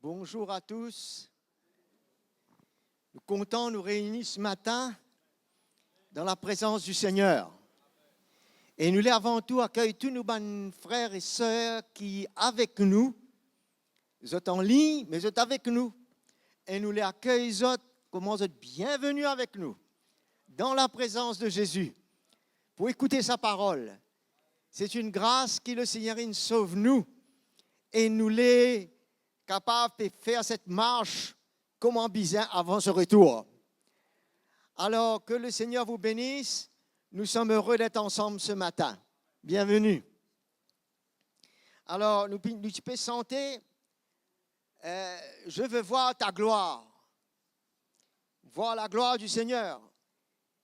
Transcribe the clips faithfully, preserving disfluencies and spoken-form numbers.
Bonjour à tous. Nou kontan nou reyini se matin dan laprezans di Segner. E nou le avan tou akey tou nou bann frer e ser ki avek nou, zot anlign, me zot avek nou. E nou le akey zot kouma zot bienveni avek nou dan laprezans de Zezi pou ekoute sa parol. Se enn gras ki Lesegner inn sov nou e nou le kapav pe fer set mars kouma bizin avan so retour. Alors, que le Seigneur vous bénisse. Nous sommes heureux d'être ensemble ce matin. Bienvenue. Alors, nou, nou ti pe sante, euh, Je veux voir ta gloire. Voir la gloire du Seigneur.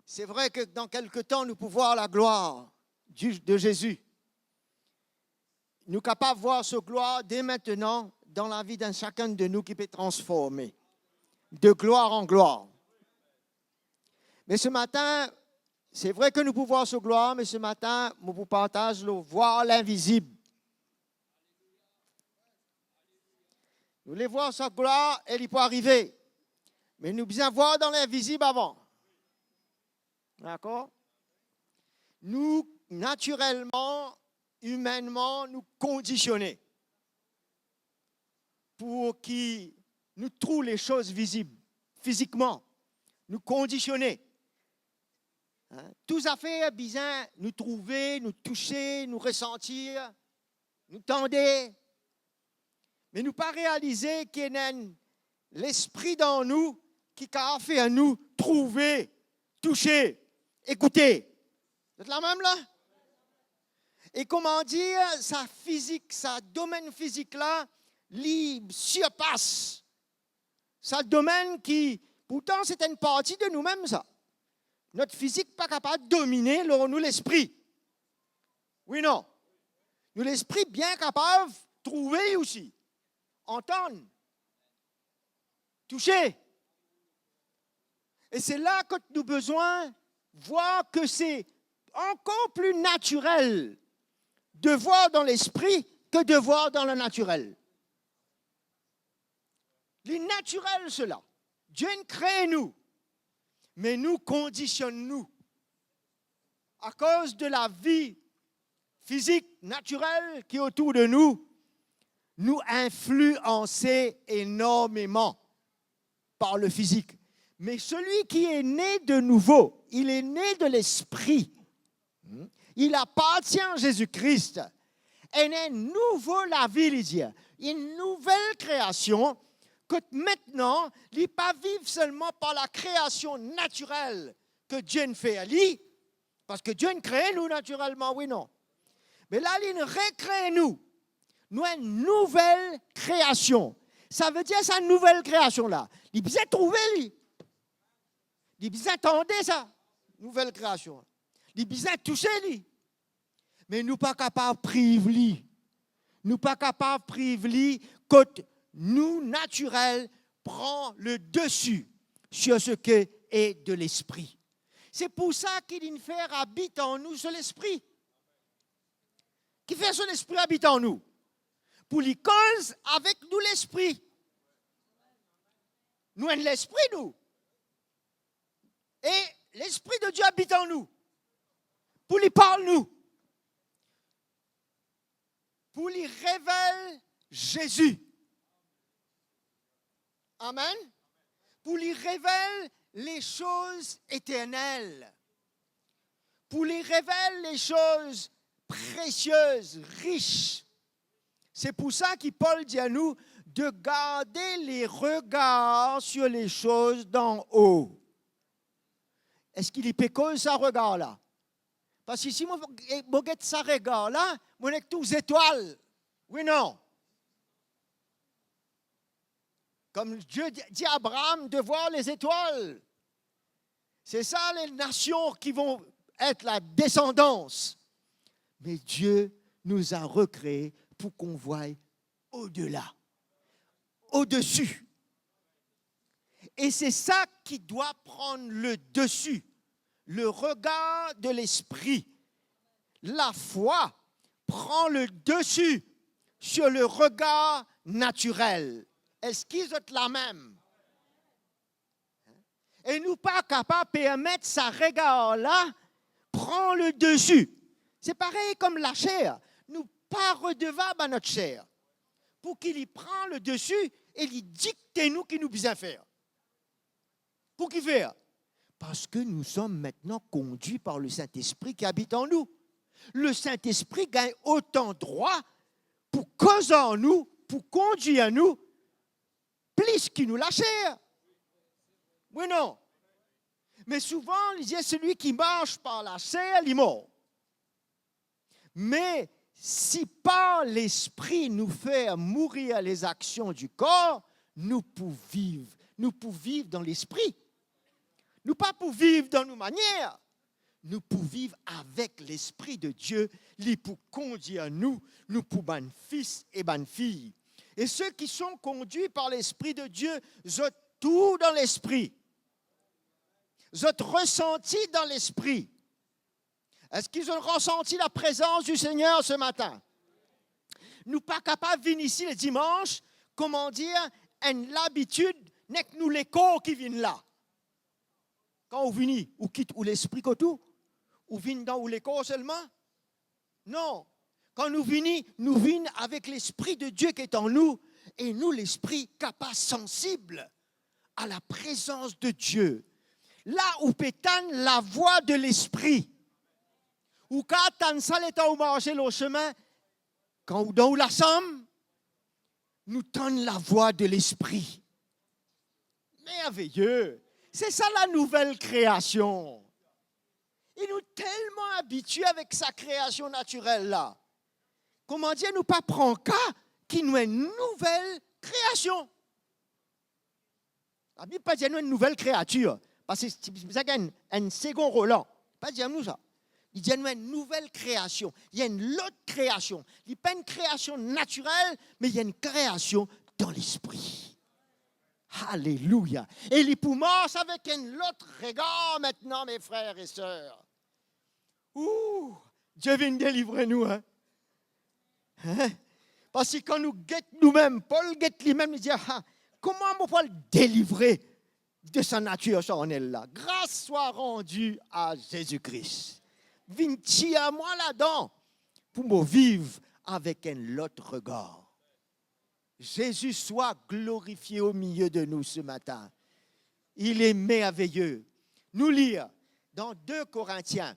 C'est vrai que dans quelque temps, nous pouvons voir la gloire du, de Jésus. Nou kapav vwar so glwar de mintenan dan lavi d'enn sakenn de nou ki pe transforme de glwar an glwar. Me se matin, se vre ke nou pou vwar so glwar, me se matin, mo pou partaz lor vwar linvizib. Nou le vwar sa glwar e li pou arive. Me nou bizin vwar dan linvizib avan. Dakor? Nou, natirelman, imennman, nou kondisione pou ki nou trouv lesoz vizib, fizikman. Nou kondisione. Hein? Tou zafer bizin nou trouve, nou touse, nou resanti, nou tande. Me nou pa realize ki ena enn lespri dan nou ki kapav fer nou trouve, touse, ekoute. Zot la mem la? E kouma dir, sa fizik, sa domenn fizik la, li sirpas sa domenn ki, pourtan, se enn parti de noumem, sa. Not fizik pa kapav domine lor nou lespri. Wi, non? Nou lespri bien kapav trouve li osi, antann, touse. E se la kot nou bizin vwar ke se ankor pli natirel de vwar dan lespri ke de vwar dan lanatirel. Li natirel, sela. Die inn kre nou, me nou kondisionn nou. Akoz de lavi fizik, natirel ki otour de nou, nou inflianse enormeman par le fizik. Me selwi ki est né de nouveau, il est né de l'esprit. Hmm? Il appartient à Jésus-Christ. Enn, enn nouvo lavi, li dir, enn nouvel kreasion, kot aster li pa viv selman par lakreasion natirel ke Die inn fer li, parski Die inn kre nou natirelman, wi, non? Me la, li inn rekre nou. Nou enn nouvel kreasion. Savedir sa nouvel kreasion la, li bizin trouve li. Li bizin tande sa nouvel kreasion. Li bizin touse li. Me nou pa kapav priv li. Nou pa kapav priv li kot nou natirel pran le desi sur ce qui est de l'esprit. Se pou sa ki li inn fer abit an nou so Lespri. Ki fer so Lespri abit an nou? Pou li koz avek nou lespri. Nou enn lespri, nou. E Lespri de Die abit an nou. Pou li parl nou. Pou li revel Zezi. Amen. Pou li revel lesoz eternel. Pou li revel lesoz presie, ris. Se pou sa ki Pol dir nou de garde le regar sur les choses d'en haut. Eski li pe koz sa regar la? Parski si mo, mo get sa regar la, mo nek trouv zetwal. Wi, non? Comme Dieu di, dit à Abraham de voir les étoiles. C'est ça les nations qui vont être la descendance. Mais Dieu nous a recréés pour qu'on voie au-delà, au-dessus. Et c'est ça qui doit prendre le dessus, le regard de l'esprit. La foi prend le dessus sur le regard naturel. Eski zot la mem? E nou pa kapav permet sa regar la pran le desi. Se parey kom laser. Nou pa redevab a not ser pou ki li pran le desi e li dikte nou ki nou bizin fer. Pou ki fer? Parski nou som aster kondwi par le Sint-Espri ki abit an nou. Le Sint-Espri gagn otan drwa pou koz ar nou, pou kondwir nou, plis ki nou laser. Wi non? Me souvan, li dir, "Selwi ki mars par laser, li mor." Me si par Lespri nou fer mourir lezaksion di kor, nou pou viv. Nou pou viv dan Lespri. Nou pa pou viv dan nou manier. Nou pou viv avek Lespri de Die, li pou kondwir nou, nou pou bann fis e bann fiy. E se ki son kondwi par Lespri de Die, zot tou dan Lespri. Zot resanti dan Lespri. Eski zot resanti laprezans di Segner se matin? Nou pa kapav vinn isi le dimans, kouma dir, enn labitid, nek nou lekor ki vinn la. Kan ou vini, ou kit ou lespri kot ou, ou vinn dan ou lekor selman? Non. Kan nou vini, nou vinn avek Lespri de Die ki dan nou, e nou lespri kapav sansib a laprezans de Die. La ou pe tann lavwa de Lespri. Ou kapav tann sa letan ou marse lor sime, kan ou dan ou lasam, nou tann lavwa de Lespri. Merveye! Se sa la nouvel kreasion. E nou telman abitie avek sa kreasion natirel la. Kouma dir, nou pa pran ka ki nou enn nouvel kreasion. Labib pa dir nou enn nouvel kreatir, parski ti bizin gagn enn segon Roland. Pa dir nou sa. Li dir nou enn nouvel kreasion. Li enn lot kreasion. Li pa enn kreasion natirel, me li enn kreasion dan Lespri. Alelouya. E li pou mars avek enn lot regar aster, me frer e ser. Ou, Die vinn delivre nou, hein? Hein? Parski kan nou get noumem, Pol get limem, li dir, "Ah, kouma mo pou al delivre de sa natir sarnel la? Gras swa randi a Zezi Kris. Vinn tir mwa ladan pou mo viv avek enn lot regar." Zezi swa glorifie o milie de nou se matin. Il est merveilleux. Nou lir dan de Korintien,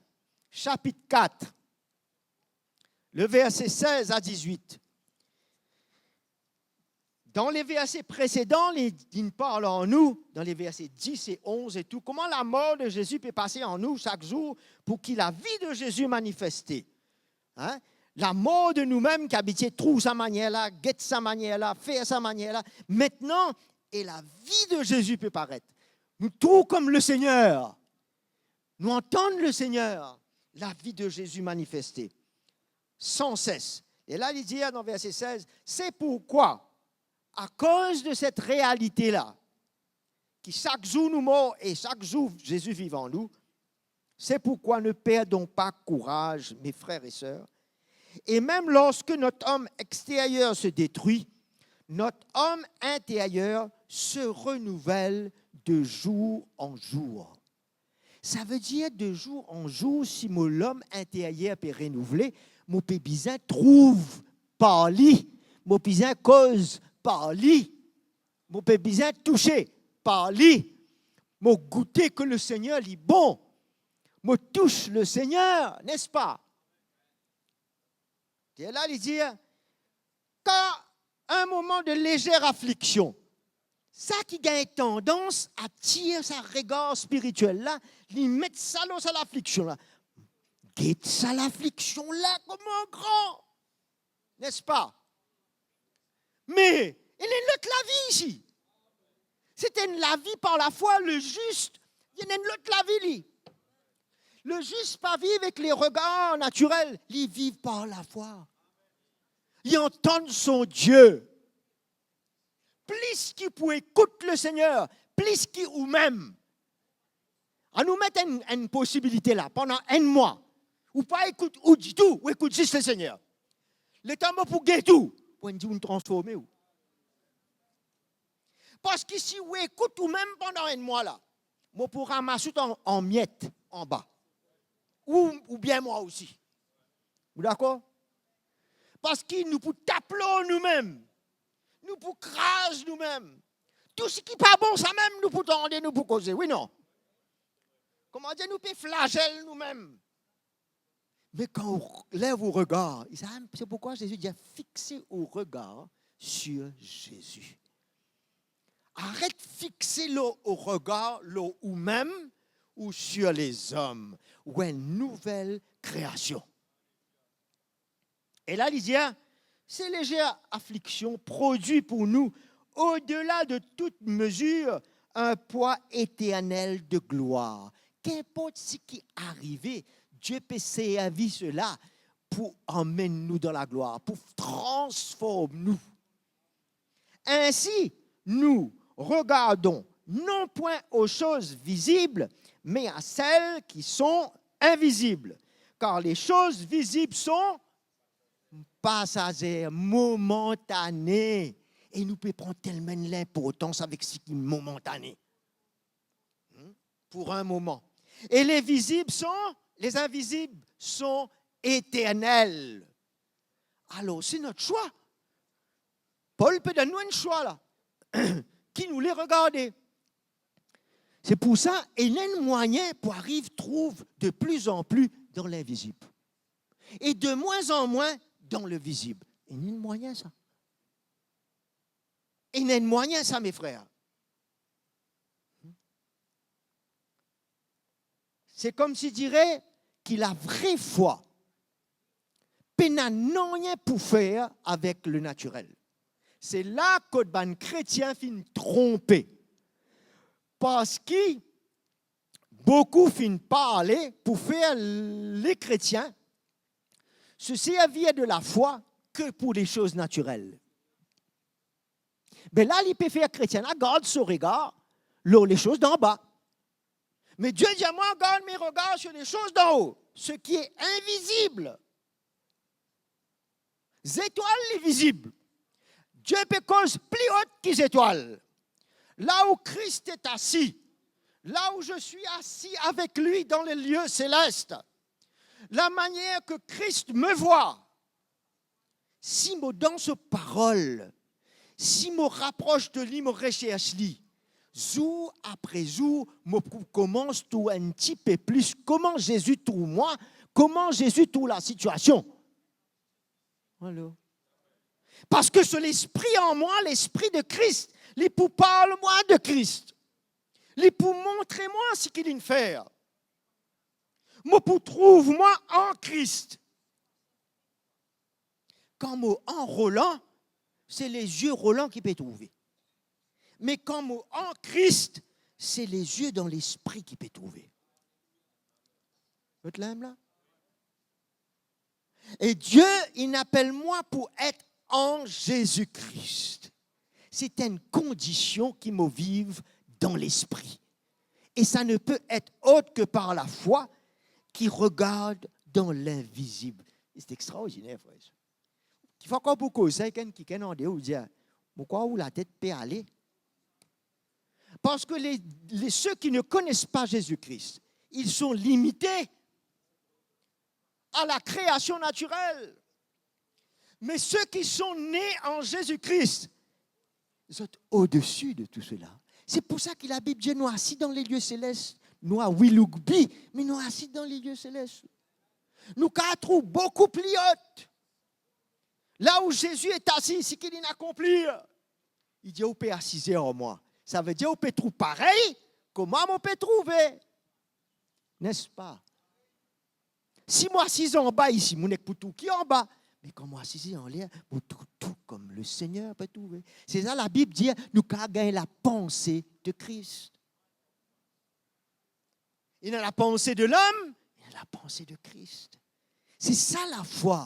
sapit kat, le verse sez a dizwit. Dan le verse presedan, li, li parl ar nou, dan le verse dis e onz e tou, kouma lamor de Zezi pe pase an nou sak zour pou ki lavi de Zezi manifeste. Hein? Lamor de noumem ki abitie trouv sa manier la, get sa manier la, fer sa manier la. Aster, e lavi de Zezi pe paret. Nou tou kom Lesegner. Nou antann Lesegner, lavi de Zezi manifeste san ses. E la, li dir dan verse sez, "C'est pourquoi, à cause de cette réalité-là, ki sak zour nou mor e sak zour Zezi viv an nou, c'est pourquoi ne perdons pas courage, mes frères et sœurs. Et même lorsque notre homme extérieur se détruit, notre homme intérieur se renouvelle de jour en jour." Savedir, de jour en jour, si mo lom interyer pe renouvle, mo pe bizin trouv par li, mo bizin koz par li, mo pe bizin touse par li, mo goute ke Lesegner li bon, mo tous Lesegner, nespa? E la, li dir, kan enn moman de lezer afliksion, sa ki gagn tandans atir sa regar spiritiel la, li met sa lor sa lafliksion la. Get sa lafliksion la, kouma gran, nespa? Me, ena enn lot lavi isi. Se enn lavi par lafwa, le zis, li ena enn lot lavi li. Le zis pa viv ek le regar natirel, li viv par lafwa. Li antann son Die. Plis ki pou ekout Lesegner, plis ki oumem. Anou met enn, enn posibilite la, pandan enn mwa, ou pa ekout ou ditou, ou ekout zis Lesegner. Letan mo pou get ou, pou enn dir ou'nn transforme ou. Parski si ou ekout ou mem pandan enn mwa la, mo pou ramas ou an, an miet anba. Ou, oubien mwa osi. Ou dakor? Parski nou pou tap lor nou mem. Nou pou kraz nou mem. Tou seki pa bon sa mem, nou pou tande, nou pou koze. Wi, non? Kouma dir, nou pe flazel nou mem. Me kan ou lev ou regar, e sa, se pourkwa Zezi dir, fixe ou regar sur Jésus. Aret fixe lor ou regar lor ou mem ou sur lezom, ou enn nouvel kreasion. E la, li dir, se lezer afliksion prodwi pou nou, odela de tout mezir, enn pwa eternel de glwar. Kinport seki arive, Die pe servi sela pou amenn nou dan laglwar, pou transform nou. Ainsi, nous regardons non point aux choses visibles, mais à celles qui sont invisibles. Car les choses visibles sont passagères, momentanées. E nou pe pran telman linportans avek seki momantane. Hmm? Pour un moment. Et les visibles sont, les invisibles sont éternels. Alor, se nou swa. Pol pe donn nou enn swa la. Ki nou le regarde. Se pou sa, ena enn mwayin pou ariv trouv de plus en plus dans l'invisible. Et de moins en moins dans le visible. Ena enn mwayin sa. Ena enn mwayin sa, mes frères. Se koumsi dire ki lavre fwa pena nanye pou fer avek le natirel. Se la kot bann kretien finn tronpe. Parski boukou finn parle pou fer lekretien se servir de lafwa ke pou lesoz natirel. Be la, li pe fer kretien la gard so regar lor lesoz danba. Me Die dir mwa, garde mes regards sur les choses d'en haut, ce qui est invisible. Zetwal li vizib. Die pe koz pli ot ki zetwal. Là où Christ est assis, là où je suis assis avec lui dans les lieux célestes, la manière que Christ me voit, si mo dan so parol, si mo rapros de li, mo resers li, zour apre zour, mo pou koumans trouv enn tipe plis kouma Zezi trouv mwa, kouma Zezi trouv lasitiasion. Alor. Parski so Lespri an mwa, Lespri de Kris, li pou parl mwa de Kris. Li pou montre mwa seki linn fer. Mo pou trouv mwa an Kris. Kan mo an Roland, se lezie Roland ki pe trouve. Me kan mo an Kris, se lezie dan Lespri ki pe trouve. Zot la mem la? E Die, inn apel mwa pou et an Zezi Kris. Se enn kondision ki mo viv dan Lespri. E sa ne pe et ot ke par lafwa ki regard dan linvizib. Se extraordiner, frer. Kifwa kan ou pou koz sa ek enn kikenn andeor, ou dir, mo krwar ou latet pe ale. Parski les, les, ceux qui ne connaissent pas Jésus-Christ, ils sont limités à la création naturelle. Mais ceux qui sont nés en Jésus-Christ, zot odesi de tou sela. Se pou sa ki Labib dir nou asiz dan lelie seles. Nou a wi lougbi, me nou asiz dan lelie seles. Nou kapav trouv boukou pli ot. La où Jésus est assis, seki linn akonplir. Li dir, ou pe asize ar mwa. Savedir ou pe trouv parey kouma mo pe trouve. N'est-ce pas? Si mo asize anba isi, mo nek pou trouv ki anba. Me kan mo asize anler, mo trouv tou kouma Lesegner pe trouve. Se sa Labib dir, nou kapav gagn lapanse de Kris. Ena lapanse de lom, ena lapanse de Kris. Se sa lafwa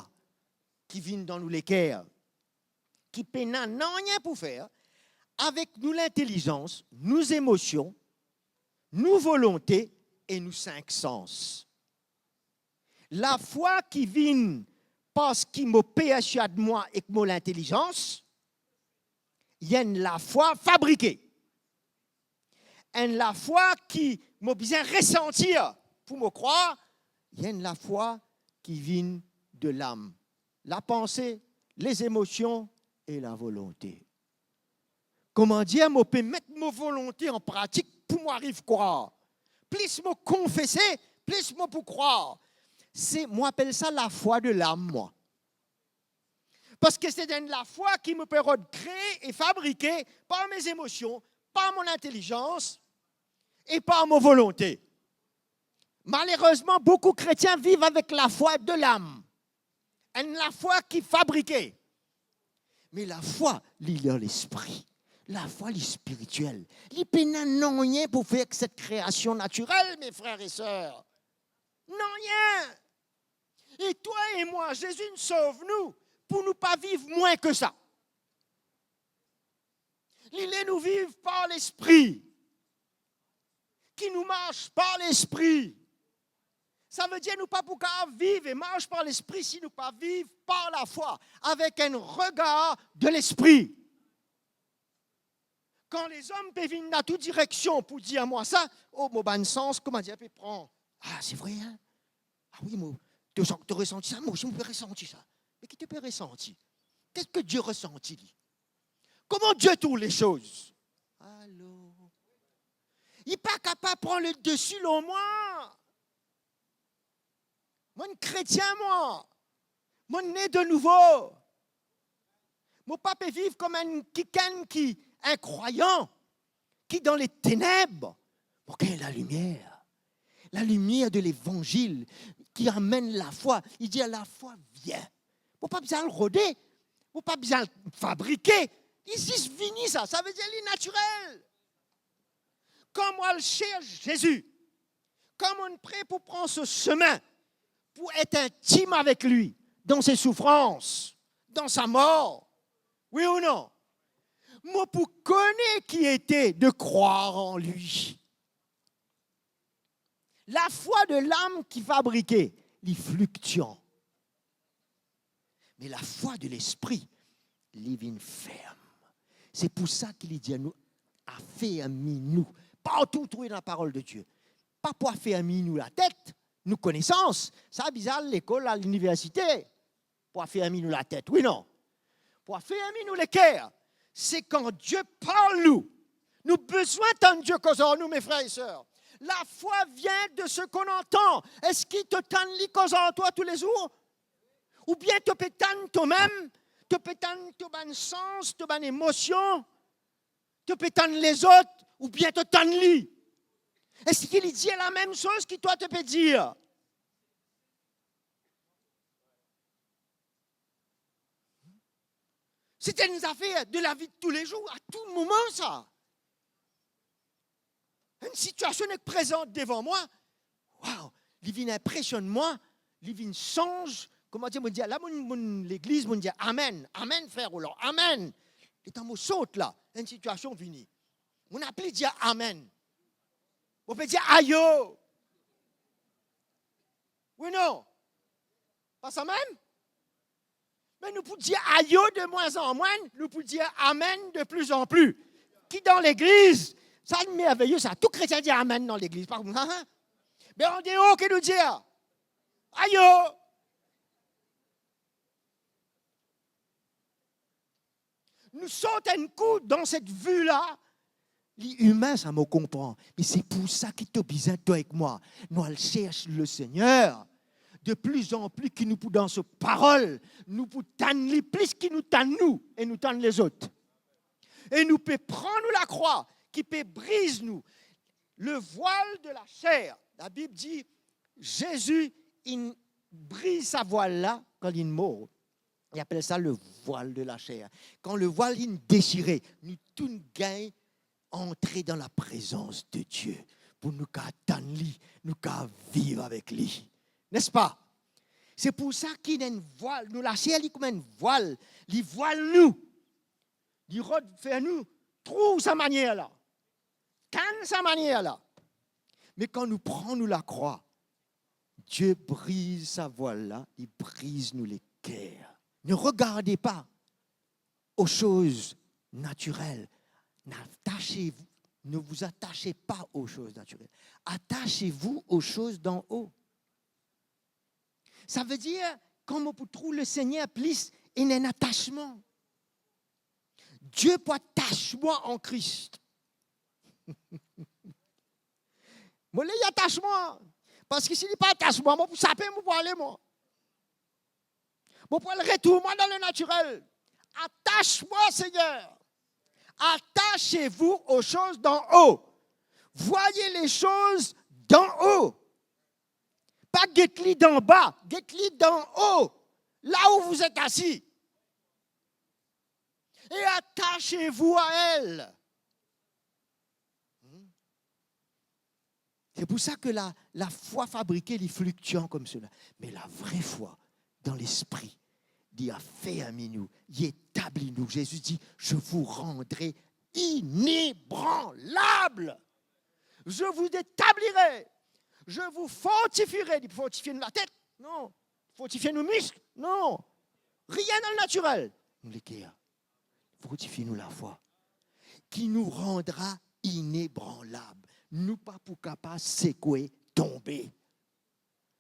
ki vinn dan nou leker, ki pena nanye pou fer avek nou lintelizans, nou zemosion, nou volonte e nou sink sans. Lafwa ki vinn parski mo perswad mwa ek mo lintelizans, enn lafwa fabrike. enn lafwa ki mo bizin resantir pou mo krwar, li enn lafwa ki vinn de lam, lapanse, lezemosion e lavolonte. Kouma dir, mo pe met mo volonte an pratik pou mo ariv krwar. Plis mo konfese, plis mo pou krwar. Se, mo apel sa lafwa de lam, mwa. Parski se enn lafwa ki mo pe rod kree e fabrike par me zemosion, par mo intelizans e par mo volonte. Malerezman, boukou kretien viv avek lafwa de lam. Enn lafwa ki fabrike. Me lafwa, li, li dan lespri. Lafwa, li spiritiel. Li pena nanye pou fer ek set kreasion natirel, me frer e ser. Nanye. E twa e mwa, Zezi inn sov nou pou nou pa viv mwin ke sa. Li le nou viv par Lespri, ki nou mars par Lespri. Savedir nou pa pou kapav viv e mars par Lespri si nou pa viv par lafwa, avek enn regar de Lespri. Kan lezom pe vinn dan tou direksion pou dir mwa sa, oh, mo bann sans, kouma dir, pe pran. Ah, se vre, hein? Ah wi, mo, to san-, to resanti sa, mo osi mo pe resanti sa. Me ki to pe resanti? Qu'est-ce que Dieu ressentit, li? Comment Dieu trouve les choses? Alor, li pa kapav pran le desi lor mwa. Mo enn kretien, mwa. Mo ne de nouvo. Mo pa pe viv kouma enn kikenn ki inkrwayan, ki dan leteneb. Mo gagn lalimier. Lalimier de levanzil ki amenn lafwa. Li dir lafwa vien. Mo pa bizin al rode. Mo pa bizin al fabrike. Li zis vini sa. Savedir li natirel. Kan mo al sers Zezi, kan mo pre pou pran so semin, pou et intim avek li, dan se soufrans, dan sa mor, wi ou non? Mo pou kone ki ete de krwar an li. Lafwa de lam ki fabrike, li fliktian. Me lafwa de Lespri, li vinn ferm. Se pou sa ki li dir nou, afermi nou. Partou ou trouve dan laparol de Die. Pa pou afermi nou latet, nou konesans. Sa bizin al lekol, al liniversite. Pou afermi nou latet, wi non? Pou afermi nou leker. Se kan Die parl nou. Nou bizin tann Die koz ar nou, me frer e ser. Lafwa vien de se ki nou antann. Eski to tann li koz ar twa toulezour? Oubien to pe tann tomem, to pe tann to bann sans, to bann emosion, to pe tann lezot, oubien to tann li? Eski li dir lamem soz ki twa to pe dir? Se enn zafer de lavi de toulezour, a tou moman sa. Enn sitiasion ki prezant devan mwa, waw, li vinn inpresionn mwa, li vinn sanz, kouma dir, mo dir, la mo, mo legliz, mo dir, amenn, amenn, frer Roland, amenn. Letan mo sort la, enn sitiasion vini. Mo nepli dir amenn. Mo pe dir, ayo. Wi non? Pa samem? Me nou pou dir ayo de mwin an mwin, nou pou dir amenn de pli an pli. Ki dan legliz, sa merveye sa. Tou kretien dir amenn dan legliz, pa koumsa, hein? Me andeor ki nou dir ayo. Nou sort enn kou dan set vi la, li imin sa, mo konpran. Me se pou sa ki to bizin, twa ek mwa, nou al sers Lesegner. De pli an pli ki nou pou dan so parol, nou pou tann li plis ki nou tann nou e nou tann lezot. E nou pe pran nou lakrwa ki pe briz nou. Le voile de la chair. Labib dir, Zezi inn briz sa vwal la kan linn mor. Li apel sa le voile de la chair. Kan le vwal inn desire, nou tou gagn antre dan laprezans de Die, pou nou kapav tann li, nou kapav viv avek li. N'est-ce pas? Se pou sa ki ena enn vwal, nou laser li kouma enn vwal, li vwal nou, li rod fer nou trouv sa manier la, tann sa manier la. Me kan nou pran nou lakrwa, Die briz sa vwal la, li briz nou leker. Ne regardez pas aux choses naturelles. N'attachez Ne vous attachez pas aux choses naturelles. Attachez-vous aux choses d'en haut. Savedir, kan mo pou trouv Lesegner plis, ena enn atasman. Dieu pou atas mwa an Kris. Mo le li atas mwa. Parski si li pa atas mwa, mo pou sape, mo pou ale mwa. Mo pou al retourn mwa dan lenatirel. Atas mwa, Segner. Attachez-vous aux choses d'en haut. Voyez les choses d'en haut. Pa get li danba, get li d'en haut, là où vous êtes assis. Et attachez-vous à elle. Hmm. C'est pour ça que la, la foi fabriquée, elle est fluctuante comme cela. Mais la vraie foi, dans l'esprit, li afermi nou, li etabli nou. Jésus dit, je vous rendrai inébranlable. Je vous établirai. Je vous fortifierai. Li fortifie nou latet? Non. Fortifie nou misk? Non. Rien dans le naturel. Nou leker. Fortifie nou lafwa. Qui nous rendra inébranlables. Nou pa pou kapav sekwe, tonbe.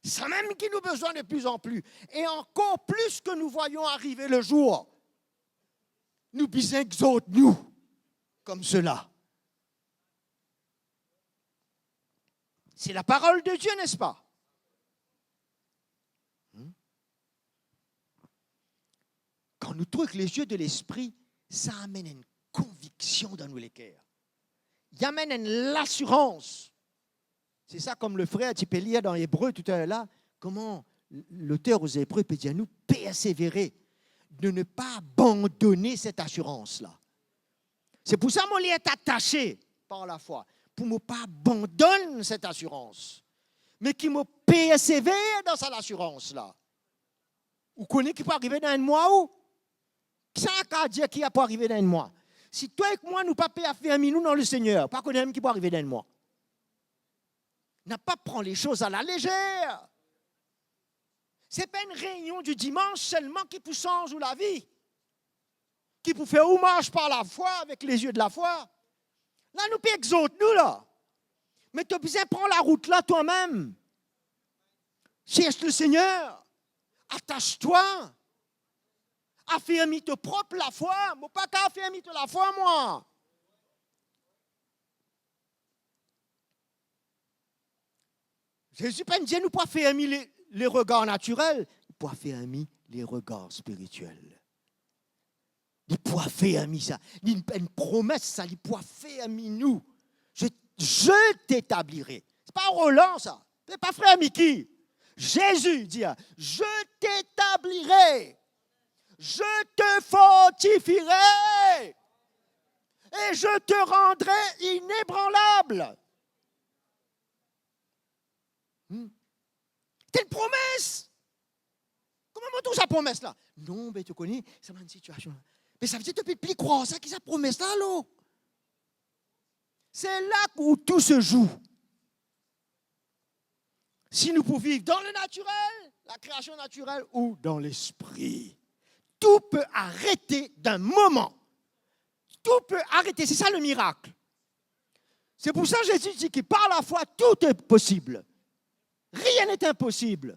Samem ki nou bizin de plus en plus. Et encore plus que nous voyons arriver le jour. Nou bizin exort nou comme cela. C'est la parole de Dieu, n'est-ce pas? Hmm? Kan nou trouv les yeux de l'esprit, sa amenn enn konviksion dan nou leker. Li amenn enn lasirans. Se sa, kom le frer ti pe lir dan Ebre toutalor la, kouma loter aux Hébreux pe dir nou, persevere, de ne pas abandonner cette assurance-là. Se pou sa mo le atase par lafwa, pou mo pa abandonn set asirans, me ki mo persever dan sa lasirans la. Ou kone ki pou arive dan enn mwa ou? Kisannla kapav dir ki pou arive dan enn mwa? Si twa ek mwa nou pa pe afermi nou dan Lesegner, pa kone mem ki pou arive dan enn mwa. Na pa pran les choses à la légère. Se pa enn reynion di dimans selman ki pou sanz ou lavi, ki pou fer ou mars par lafwa, avek les yeux de la foi. La nou pe exort nou la. Me to bizin pran larout la twa mem. Cherche le Seigneur. Atas twa. Afermi to prop lafwa. Mo pa kapav afermi to lafwa, mwa. Zezi pa'nn dir nou pou afermi le, le regar natirel, li pou afermi le regar spiritiel. Li pou afermi sa. Li enn promes sa, li pou afermi nou. Je, je t'établirai. Se pa Roland sa. Se pa frer Miki. Zezi dir, je t'établirai. Je te fortifierai. Et je te rendrai inébranlable. Hmm. Se enn promes. Kouma mo trouv sa promes la? Non, be to kone, sa bann sitiasion la. Be savedir to pe pli krwar sa ki sa promes la, alor. Se la ki tou se zour. Si nou pou viv dan le natirel, la kreasion natirel ou dan lespri, tou pe arete dan enn moman. Tou pe arete, se sa le mirak. Se pou sa Zezi dir ki par lafwa, tout est possible. Rien n'est impossible.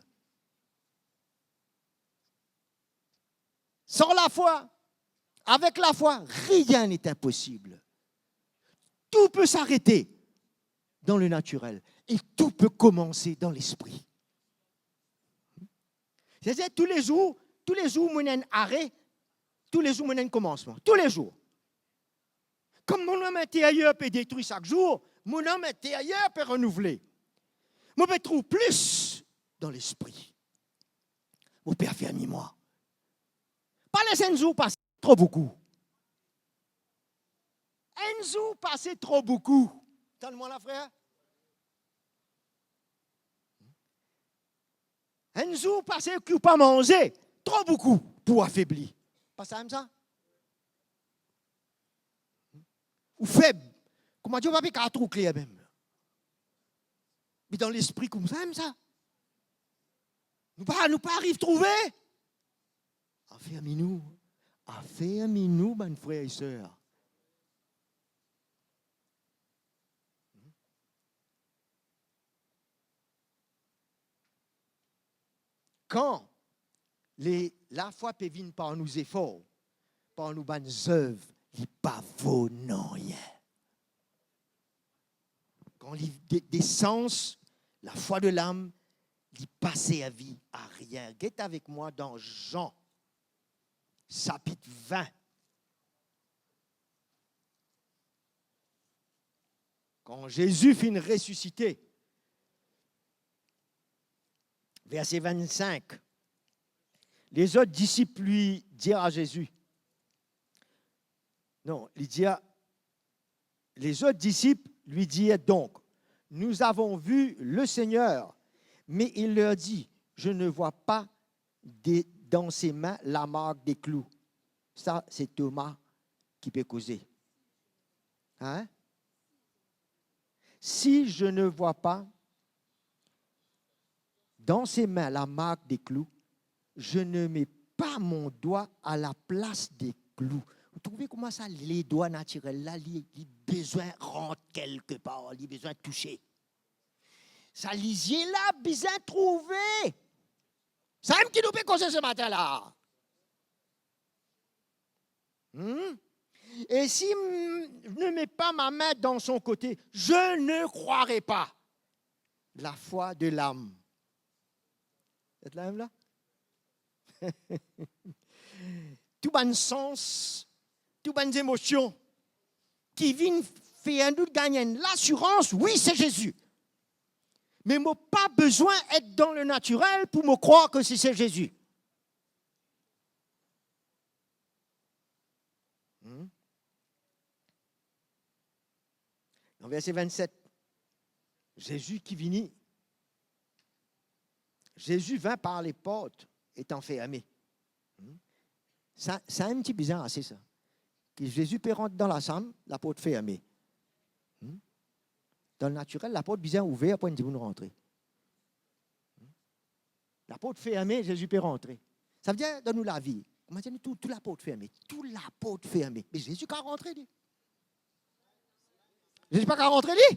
San lafwa, avek lafwa, rien n'est impossible. Tou pe s'arete dan le natirel e tou pe koumanse dan lespri. Setadir, toulezour, toulezour mo ena enn are, toulezour mo ena enn koumansman, toulezour. Kom mo nom interyer pe detri sak zour, mo nom interyer pe renouvle. Mo pe trouv plis dan lespri. Mo pe afermi mwa. Pa les enn zour pase tro boukou. Enn zour pase tro boukou. Tann mwa la, frer? Enn zour pase ki ou pa manze tro boukou pou afebli. Pa samem sa? Ou feb. Kouma dir, ou pa pe kapav trouv kler mem. Me dan lespri koumsa mem sa. Nou pa, nou pa ariv trouve. Afermi nou. Afermi nou, bann frer e ser. kan le, lafwa pe vinn par nou zefor, par nou bann zev, li pa vo nanye. Kan li de-, de sans, lafwa de lam, li pa servi a rien. Get avek mwa dan Zan, sapit vin. Kan Zezi finn resisite, verse vinn-sink, lezot disip li dir a Zezi, non, li dir, les autres disciples lui dirent donc, nous avons vu le Seigneur. Mais il leur dit, je ne vois pas de, dans ses mains la marque des clous. Sa, se Toma ki pe koze. Hein? Si je ne vois pas dans ses mains la marque des clous, je ne mets pas mon doigt à la place des clous. Ou trouve kouma sa ledwa natirel la, li, li bizin rant kelke par, li bizin touse. Sa lizie la bizin trouve. Samem ki nou pe koze se matin la. Hmm? Et si m-, ne mets pas ma main dans son côté, je ne croirai pas. Lafwa de lam. Zot la mem la? Tou bann sans, tou bann zemosion ki vinn fer nou gagn enn lasirans, wi, se Zezi. Me mo pa bizin et dan le natirel pou mo krwar ki se, se Zezi. Hmm? Dan verse vinn-set, Zezi ki vini, Jésus vint par les portes étant fermées. Hmm? Sa, sa enn ti bizar ase sa. Ki Zezi pe rant dan lasam, laport ferme. Hmm? Dan natirel, laport bizin ouver pou enn dimoun rantre. Hmm? Laport ferme, Zezi pe rantre. Savedir, dan nou lavi, kouma dir nou, tou, tou laport ferme, tou laport ferme. Me Zezi kav rantre, li. Zezi pa kav rantre, li.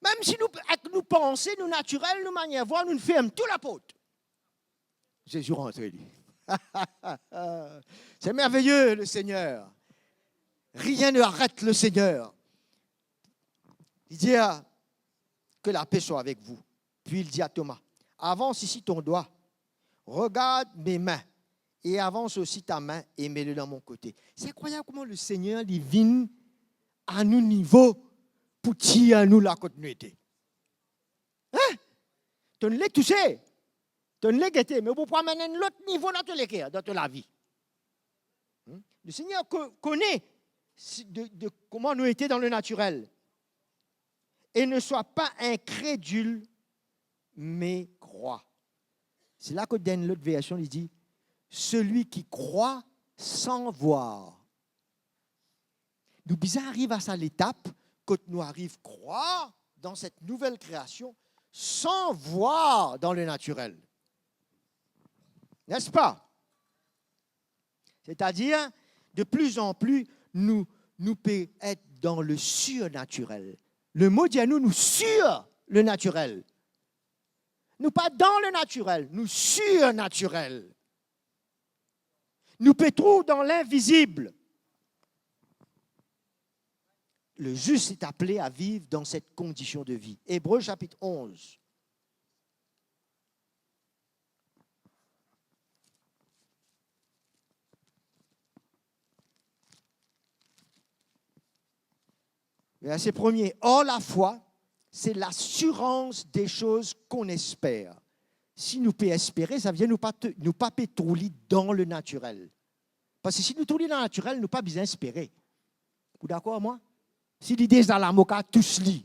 Mem si nou, ek nou panse, nou natirel, nou manier vwar, nou ferm tou laport. Zezi rantre, li. C'est merveilleux, le Seigneur. Rien ne arrête le Seigneur. Il dit, ah, que la paix soit avec vous. Puis il dit à Thomas, avance ici ton doigt, regarde mes mains, et avance aussi ta main et mets-le dans mon côté. Se inkroyab kouma Lesegner, li vinn a nou nivo pou tir nou la kot nou ete. Hein? To le touse, to le gete, me pou, pou amenn enn lot nivo dan to leker, dan to lavi. Hmm? Lesegner ko-, kone si, de, de kouma nou ete dan le natirel. Et ne sois pas incrédule, mais crois. Se la kot dan enn lot version, li dir, celui qui croit sans voir. Nou bizin ariv a sa letap kot nou ariv krwar dan set nouvel kreasion san vwar dan le natirel. N'est-ce pas? C'est-à-dire, de plus en plus, nou, nou pe et dan le surnatirel. Le mo dir nou, nou sir le natirel. Nou pa dan le natirel, nou surnatirel. Nou pe trouv dan linvizib. Le juste est appelé à vivre dans cette condition de vie. Hébreux chapitre onze. Verset premier. Or, la foi, c'est l'assurance des choses qu'on espère. Si nou pe espere, savedir nou pa te, nou pa pe trouv li dan le natirel. Parski si nou trouv li dan natirel, nou pa bizin espere. Ou dakor ar mwa? Si li deza la, mo kav tous li.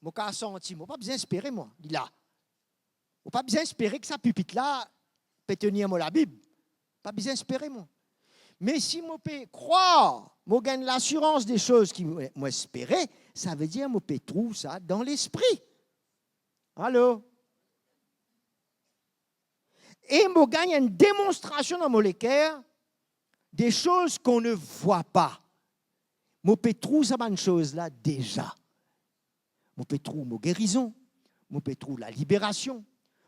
Mo kav santi, mo pa bizin espere, mwa, li la. Mo pa bizin espere ki sa pipit la pe tenir mo Labib. Pa bizin espere, mwa. Me si mo pe krwar, mo gagn lasirans de soz ki mo, mo espere, savedir mo pe trouv sa dan lespri. Alo? E mo gagn enn demonstrasion dan mo leker de soz qu'on ne voit pas. Mo pe trouv sa bann soz la deza. Mo pe trouv mo gerizon, mo pe trouv laliberasion,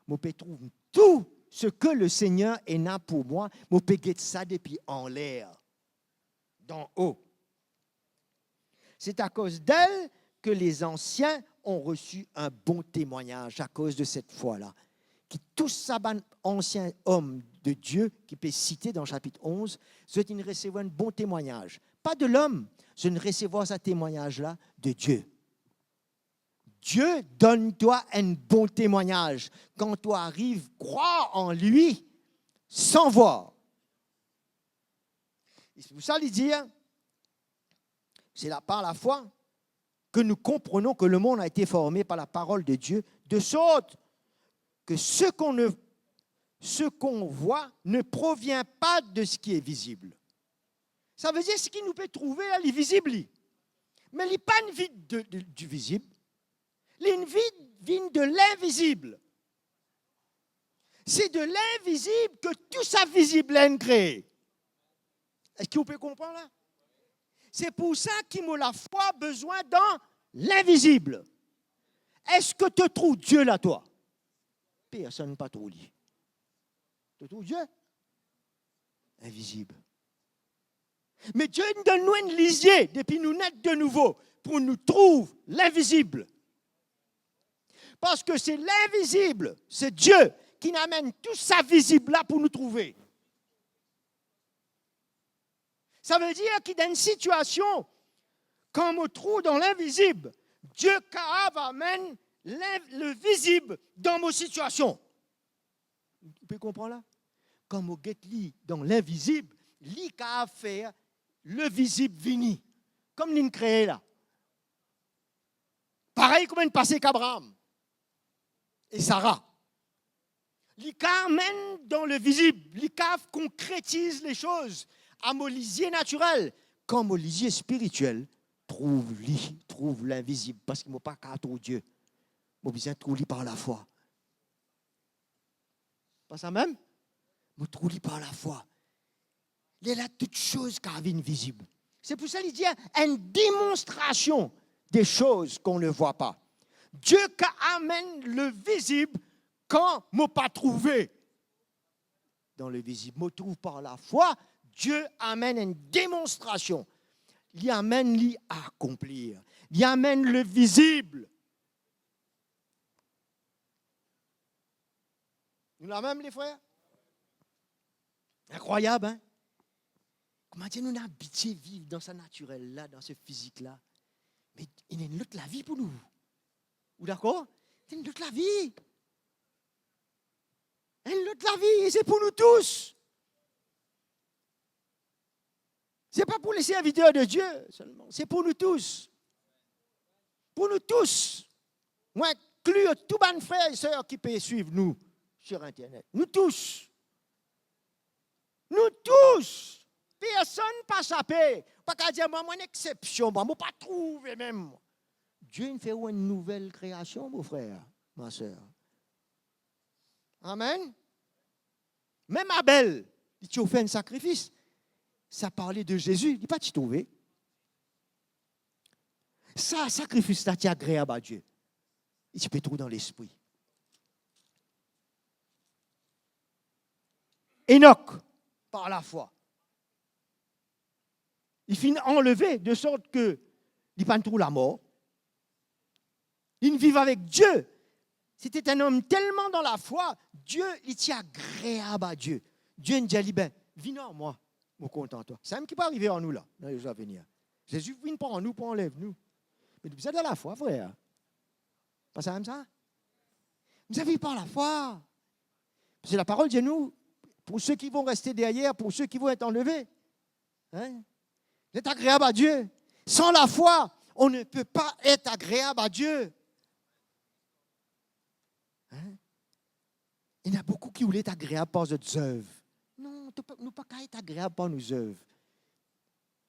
mo pe trouv tou seki Lesegner ena pou mwa, mo pe get sa depi anler, d'en haut. C'est à cause d'elle que les anciens ont reçu un bon témoignage, à cause de cette foi-là. Ki tou sa bann ansien om de Die ki pe site dan sapit onz, zot inn resevwar enn bon temwagnaz. Pa de lom, zot inn resevwar sa temwagnaz la de Die. Die donn twa enn bon temwagnaz kan to ariv krwar an li san vwar. E se pou sa li dir, c'est là par la foi que nous comprenons que le monde a été formé par la parole de Dieu, de sorte que ce qu'on ne, ce qu'on voit ne provient pas de ce qui est visible. Savedir seki nou pe trouve la, li vizib li. Me li pa vinn de, de, du visible. Li vinn, vinn de l'invisible. C'est de l'invisible que tout sa vizib la inn kree. Eski ou pe konpran la? Se pou sa ki mo lafwa bizin dan linvizib. Eski to trouv Die la, twa? Personn pa trouv li. To trouv Die? Invizib. Me Die donn nou enn lizie depi nou net de nouvo pou nou trouv linvizib. Parski se linvizib, se Die ki amenn tou sa vizib la pou nou trouve. Savedir ki dan enn sitiasion, kan mo trouv dan linvizib, Die kapav amenn lin-, le vizib dan mo sitiasion. Ou pe konpran la? Kan mo get li dan linvizib, li kapav fer le vizib vini, kouma linn kree la. Parey kouma inn pase ek Abraam e Sara. Li kapav amenn dan le vizib, li kapav konkretiz le soz a mo lizie natirel, kan mo lizie spiritiel trouv li, trouv linvizib, parski mo pa kapav trouv Die. Mo bizin trouv li par lafwa. Pa sa mem? Mo trouv li par lafwa. Lerla tou soz kapav vinn vizib. Se pou sa li dir enn demonstrasion de soz qu'on ne voit pas. Die kapav amenn le vizib kan mo pa trouve dan le vizib. Mo trouv par lafwa, Die amenn enn demonstrasion. Li amenn li akonplir. Li amenn le vizib. Nou la mem, lefrer? Inkrwayab, hein? Koumadir nou inn abitie viv dan sa natirel la, dan se fizik la. Me ena enn lot lavi pou nou. Ou dakor? Ena enn lot lavi. Enn lot lavi, e se pou nou tous. Se pa pou le serviter de Die selman, se pou nou tous. Pou nou tous. Mo inkli tou bann frer e ser ki pe swiv nou sur internet. Nou tous. Nou tous. Personn pa sape. Pa kapav dir mwa, mo enn exsepsion, mwa, mo pa trouve mem. Die inn fer ou enn nouvel kreasion, mo frer, ma ser. Amen. Mem Abel, li ti ofer enn sakrifis. Sa parle de Zezi, li pa ti trouve. Sa sakrifis la ti agreab a Die. Li ti pe trouv dan lespri. Enok, par lafwa, li finn anleve, de sort ke li pa'nn trouv lamor. Li viv avek Die. Sete enn om telman dan lafwa, Die, li ti agreab a Die. Die inn dir li, "Be, vinn ar mwa, mo kontan twa." Samem ki pou arive ar nou la, dan lezor avenir. Zezi vinn pran nou pou anlev nou. Me nou bizin dan lafwa, frer. Pa samem sa? Bizin viv par lafwa. Parski laparol dir nou, pour ceux qui vont rester derrière, pour ceux qui vont être enlevés, hein, d'être agréables à Dieu. Sans la foi, on ne peut pas être agréable à Dieu. Hein? Ena boukou ki oule et agreab par zot zev. Non, to pa, nou pa kapav et agreab par nou zev.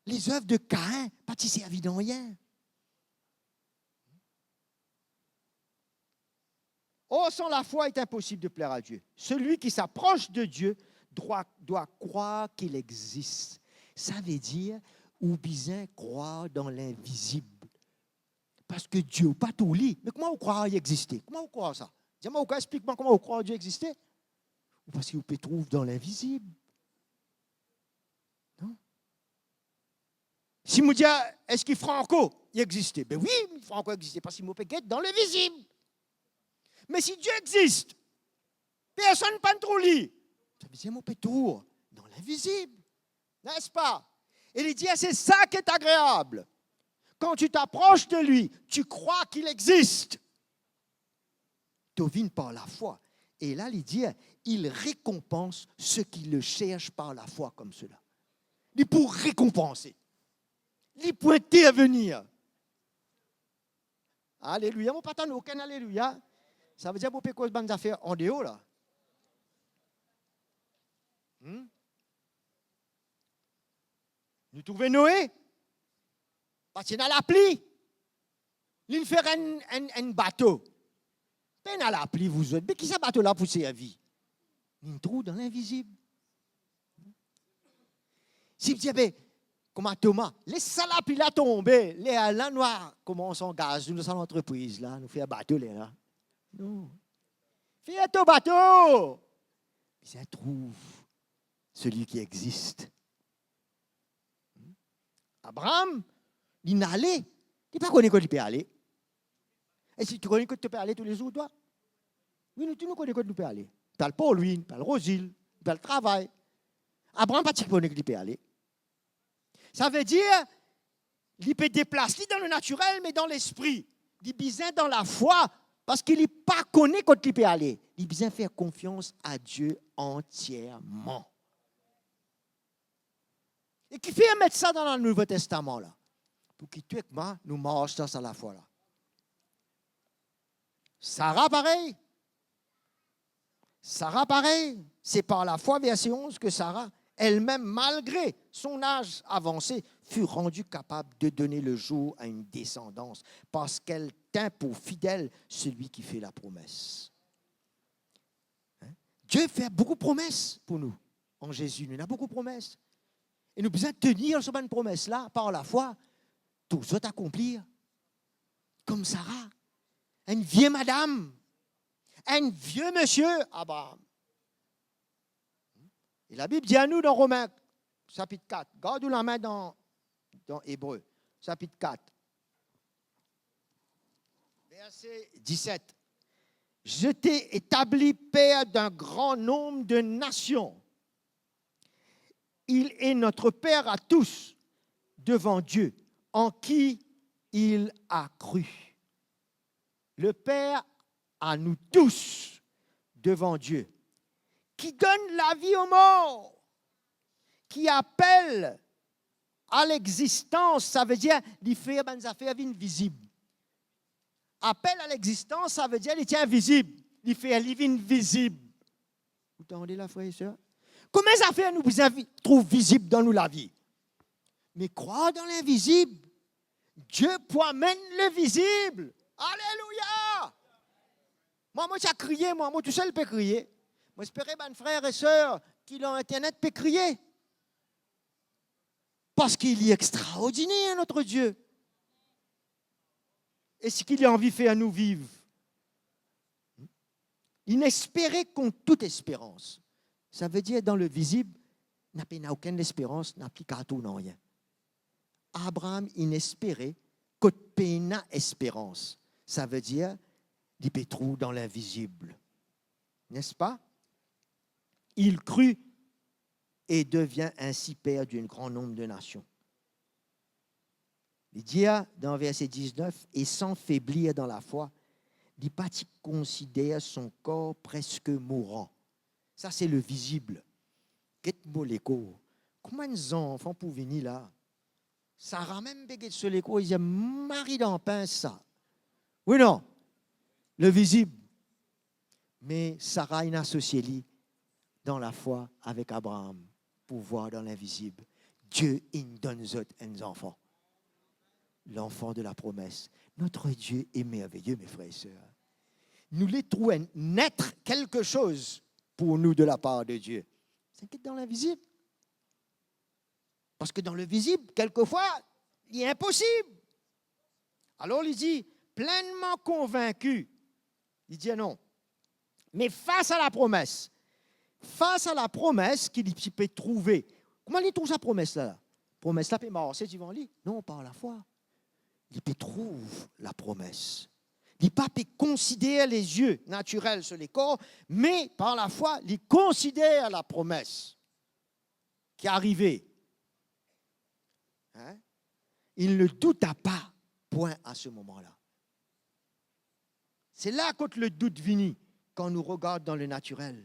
Lezev de Kain pa ti servi nanye. Or, sans la foi, il est impossible de plaire à Dieu. Celui qui s'approche de Dieu doit, doit croire qu'il existe. Savedir, ou bizin krwar dan linvizib. Parski Die ou pa trouv li. Me kouma ou krwar li existe? Kouma ou krwar sa? Dir mwa, ou kav explik mwa kouma ou krwar Die existe? Ou parski ou pe trouv dan linvizib. Non? Si mo dir, eski Franco, li existe? Be wi, Franco existe, parski mo pe get dan linvizib. Me si Die existe, personn pa'nn trouv li, savedir mo pe trouv dan linvizib, n'est-ce pas? Et il dit, c'est ça qui est agréable. Quand tu t'approches de lui, tu crois qu'il existe. To vinn par lafwa. E la, li dir, il récompense ceux qui le cherchent par la foi comme cela. Li pou rekonpanse. Li pou intervenir. Aleluya, mo pa tann okenn aleluya. Savedir mo pe koz bann zafer andeor la. Hmm? Nou trouve Noe, pa ti ena lapli. Linn fer enn, enn, enn bato. Pena lapli, vouzot. Be ki sa bato la pou servi? Linn trouv dan linvizib. Si dir, be, kouma Toma, les sa lapli la tonbe, lerla nou a koumans angaz nou dan sa lantrepriz la, nou fer bato lerla. Non. Fer to bato. Bizin trouv seli ki existe. Abraam, linn ale, li pa kone kot li pe ale. Eski to kone kot to pe ale toulezour, twa? Wi, nou tou nou kone kot nou pe ale. Pe al Port Louis, pe al Rosil, pe al travay. Abraam pa ti kone kot li pe ale. Savedir, li pe deplas li dan le natirel, me dan lespri, li bizin dan lafwa, parski li pa kone kot li pe ale. Li bizin fer konfians a Die antierman. E kifer met sa dan Nouvo Testaman la? Pou ki twa ek mwa, nou mars dan sa lafwa la. Sara parey. Sara parey. C'est par la foi, verset onze, que Sarah, elle-même, malgré son âge avancé, fut rendue capable de donner le jour à une descendance, parce qu'elle tint pour fidèle celui qui fait la promesse. Hein? Die fer boukou promes pou nou. An Zezi, nou ena boukou promes. E nou bizin tenir so bann promes la par lafwa, tou zot akonplir. Kom Sara, enn vie madam, enn vie misie Abraam. E Labib dir anou dan Romin sapit kat, gard ou lame dan, dan Ebre sapit kat, verse diset, "Je t'ai établi père d'un grand nombre de nations." Il est notre Père à tous devant Dieu, en qui il a cru. Le Père à nous tous devant Dieu, qui donne la vie aux morts, qui appelle à l'existence, savedir li fer bann zafer vinn vizib. Apel a lexistans, savedir li ti invizib, li fer li vinn vizib. Ou tande la, frer e ser? Komie zafer nou bizin vi-, trouv vizib dan nou lavi? Me krwar dan linvizib, Die pou amenn le vizib. Alelouya! Mwa, mo ti a kriye, mwa, mo tousel pe kriye. Mo espere bann frer e ser ki lor internet pe kriye. Parski li extraordiner, notre Dieu. E seki li anvi fer nou viv. Inn espere kont tout esperans. Savedir, dan levizib, na pena okenn lesperans, na pli kartourn nanye. Abraam inn espere kot pena esperans. Savedir, li pe trouv dan linvizib. N'est-ce pas? Il crut et devient ainsi père d'un grand nombre de nations. Li dir dan verse diznef, "Et sans faiblir dans la foi, li pa ti konsider son kor preske mouran." Sa se levizib. Get mo lekor. Kouma enn zanfan pou vini la? Sara mem pe get so lekor, li dir, "Mari dan pins sa." Wi non? Levizib. Me Sara inn asosie li dan lafwa avek Abraam pou vwar dan linvizib. Die inn donn zot enn zanfan. L'enfant de la promesse. Notre Dieu est merveilleux, mes frères et sœurs. Nou le trouv enn, naître quelque chose pour nous de la part de Dieu. Sa get dan linvizib. Parski dan levizib, kelkefwa, li inposib. Alor li dir, plenman konvinki, li dir, "Non, Me fas a lapromes, fas a lapromes ki li ti pe trouve, kouma li trouv sa promes la? Promes la pe marse divan li? Non, par lafwa. Li pe trouv lapromes. Li pa pe konsider lezie natirel so lekor, me par lafwa, li konsider lapromes ki arive. Hein? Il ne douta pas, point, à ce moment-là. Se la kot le dout vini, kan nou regard dan le natirel,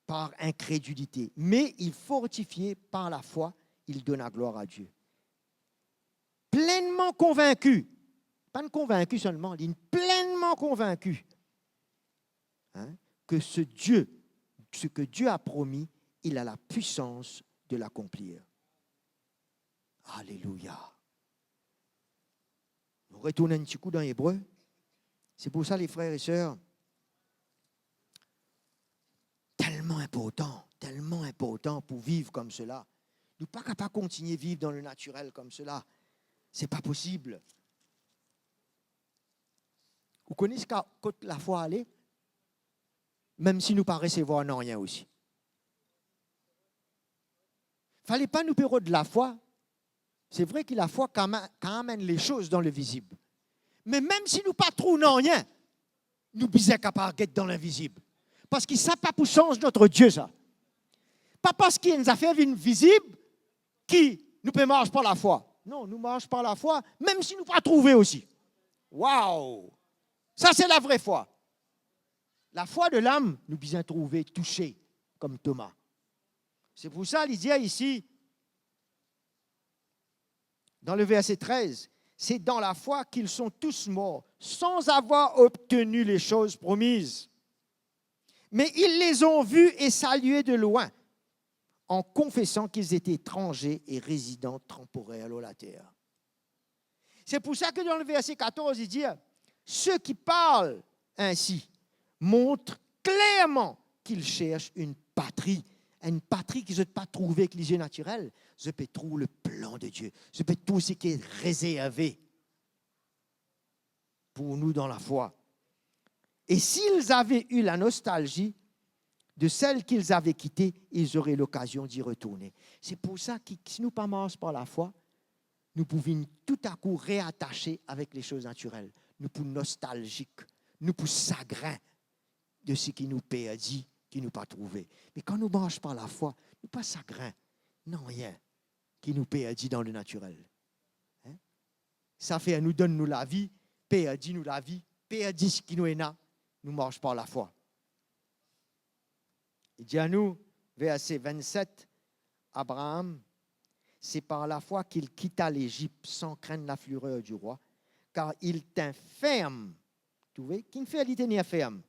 par inkredilite. Me il, fortifie par lafwa, il dona glwar a Die. Plenman konvinki, pa konvinki selman, li plenman konvinki, hein, que ce Dieu, ce que Dieu a promis, il a la puissance de l'accomplir. Alelouya. Nou retourn enn ti kou dan Ebre. Se pou sa, les frères et sœurs, telman inportan, telman inportan pou viv koumsa. Nou pa kapav kontigne viv dan le natirel koumsa. Se pa posib. Ou kone ziska kot lafwa ale? Mem si nou pa resevwar nanye osi. Fale pa nou pe rod lafwa. Se vre ki lafwa ka amenn, ka amenn lesoz dan levizib. Me mem si nou pa trouv nanye, nou bizin kapav get dan linvizib. Parski sa pa pou sanz notre Die, sa. Pa parski enn zafer vinn vizib ki nou pe mars par lafwa. Non, nou mars par lafwa, mem si nou pa trouve osi. Wow! Sa se lavre fwa. Lafwa de lam, nou bizin trouve, touse, kouma Toma. Se pou sa li dir isi, dan le verse trez, c'est dans la foi qu'ils sont tous morts, sans avoir obtenu les choses promises. Mais ils les ont vus et salués de loin, en confessant qu'ils étaient étrangers et résidents temporaires lor later. Se pou sa ki dan le verse katorz, li dir, ceux qui parlent ainsi montrent clairement qu'ils cherchent une patrie. Enn patri ki zot pa trouve ek lizie natirel, zot pe trouv le plan de Dieu. Zot pe trouv seki rezerve pou nou dan lafwa. Et s'ils avaient eu la nostalgie de celle qu'ils avaient quittée, ils auraient l'occasion d'y retourner. Se pou sa ki, si nou pa mars par lafwa, nou pou vinn toutakou reatase avek lesoz natirel. Nou pou nostalzik, nou pou sagrin de seki nou perdi, ki nou pa trouve. Me kan nou mars par lafwa, nou pa sagrin nanye ki nou perdi dan le natirel. Hein? Sa fer nou donn nou lavi, perdi nou lavi, perdi seki nou ena, nou mars par lafwa. Li dir nou, verse vennset, Abraham, c'est par la foi qu'il quitta l'Égypte sans craindre la fureur du roi, car il tint ferme. Trouve, ki fer li tenir ferm?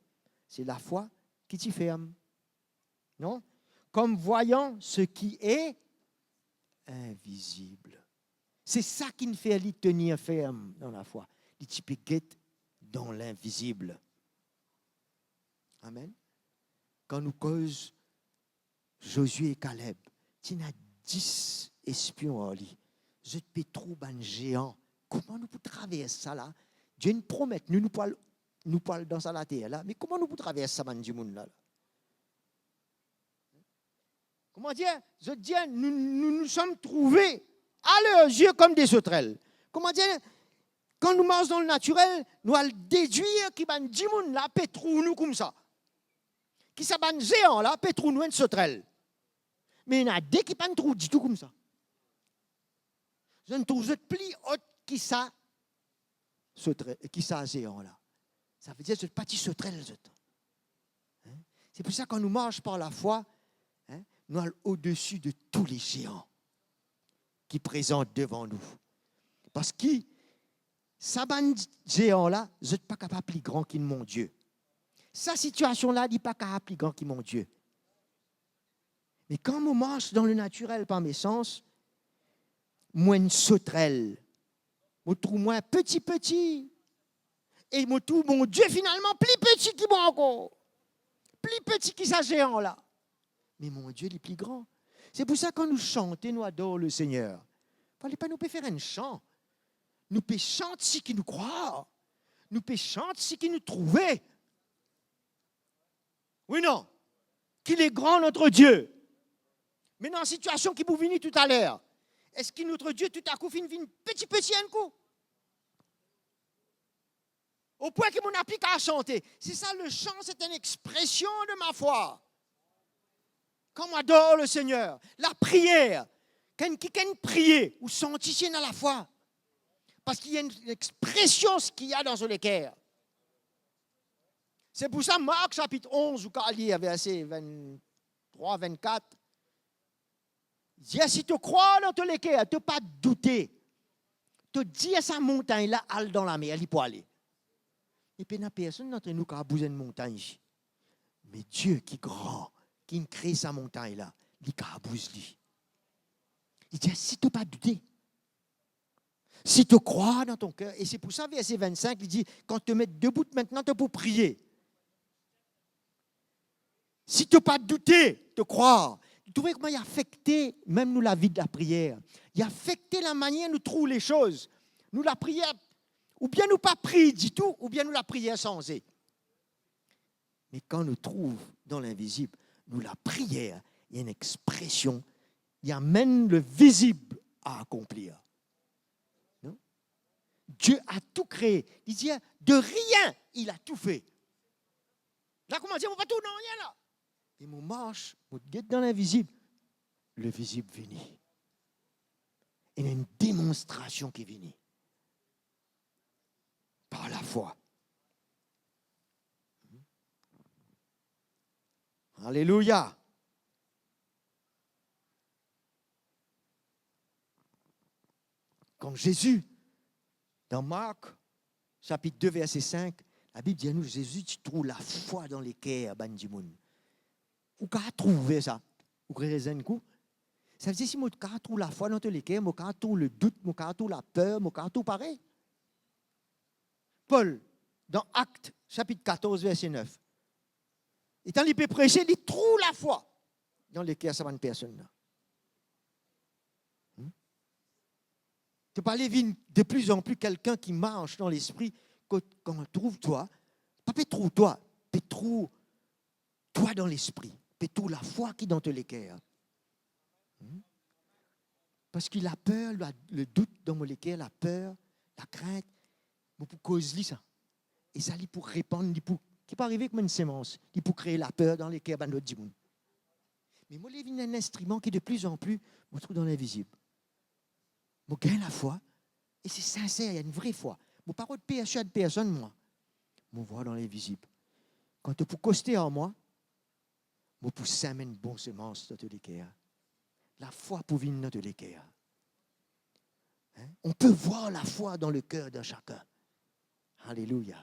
Se lafwa ki ti ferm. Non? Comme voyant ce qui est invisible. Se sa ki fer li tenir ferm dan lafwa. Li ti pe get dan linvizib. Amen. Kan nou koz Zozie e Kaleb, ti ena dis espion ar li. Zot pe trouv bann zean. Kouma nou pou travers sa la? Die inn promet nou, nou pou al, nou pou al dan sa later la. Me kouma nou pou travers sa bann dimoun la la? Kouma dir, zot dir, nou, nou, nous sommes trouvés à leurs yeux comme des sauterelles. Kouma dir, kan nou mars dan le natirel, nou al dedwir ki bann dimoun la pe trouv nou koumsa. Ki sa bann zean la pe trouv nou enn sotrel. Me ena de ki pa'nn trouv ditou koumsa. Zot inn trouv zot pli ot ki sa sotre-, ki sa zean la. Savedir zot pa ti sotrel zot. Hein? Se pou sa kan nou mars par lafwa, hein, nou al odesi de tou le zean ki prezant devan nou. Parski sa bann zean la, zot pa kapav pli gran ki mon Die. Sa sitiasion la, li pa kapav pli gran ki mon Die. Me kan mo mars dan le natirel par mo sans, mo enn sotrel. Mo trouv mwa peti peti. E mo trouv mon Die finalman pli peti ki mwa ankor. Pli peti ki sa zean la. Me mon Die, li pli gran. Se pou sa kan nou sante, nou ador Lesegner, fale pa nou pe fer enn san. Nou pe sant seki nou krwar. Nou pe sant seki nou trouve. Wi, non? Qu'il est grand notre Dieu. Me dan sitiasion ki pou vini toutaler, eski notre Dieu toutakou finn vinn piti piti enn kou? Au point que mo napa kav sante. C'est ça, le chant, c'est une expression de ma foi. Quand on adore le Seigneur, la prière, quand quelqu'un prie, ou santi si ena lafwa. Parce qu'il y a une expression, ce qu'il y a dans le cœur. C'est pour ça, Marc chapitre onze, ou kav lir verse vingt-trois, vingt-quatre, dir, si to krwar dan to leker, to pa doute, to dir sa montagn la, al dan lamer, li pou ale. E pena personn antre nou kav bouz enn montagn isi. Me Die ki gran, ki kre sa montagn la, li kav bouz li. Li dir, si to pa doute, si to krwar dan to ker, e se pou sa verse vingt-cinq, li dir, kan to met debout, aster to pou priye. Si to pa doute, to krwar. Ou trouve kouma li afekte mem nou lavi de lapriyer. Li afekte lamanier nou trouv lesoz. Nou lapriyer, oubien nou pa priye ditou, oubien nou lapriyer sanze. Me kan nou trouv dan linvizib, nou lapriyer, li ena enn expresion, li amenn le vizib a akonplir. Non? Dieu a tout créé. Li dir, de rien, il a tout fait. La kouma dir, mo pa trouv nanye la. E mo mars, mo get dan linvizib. Le vizib vini. Ena enn demonstrasion ki vini. Par lafwa. Alelouya. Kan Zezi, dan Mark, sapit de, verse cinq, Labib dir nou, Zezi ti trouv lafwa dan leker bann dimoun. Ou kav trouve sa? Ou kre rezin kou? Savedir, si mo kav trouv lafwa dan to leker, mo kav trouv ledout, mo kav trouv laper, mo kav trouv parey. Pol, dan Akt, sapit katorz, verse nef, letan li pe prese, li trouv lafwa dan leker sa bann personn la. Hmm? To pou ale vinn de plus en plus quelqu'un qui marche dans l'esprit, kot kan trouv twa, pa pe trouv twa, pe trouv twa dan lespri, pe trouv lafwa ki dan to leker. Hmm? Parski laper, la, ledout dan mo leker, laper, lakrint, mo pou koz li sa. E sa, li pou repann, li pou, ki pou arive kouma enn semans, li pou kre laper dan leker bann lot dimoun. Me mo le vinn enn instriman ki de plus en plus, mo trouv dan linvizib. Mo gagn lafwa, e se sinser, enn vre fwa. Mo pa rod perswad personn, mwa. Mo vwar dan linvizib. Kan to pou koste ar mwa, mo pou sem enn bon semans dan to leker. Lafwa pou vinn dan to leker. Hein? On peut voir la foi dans le cœur de chacun. Alelouya.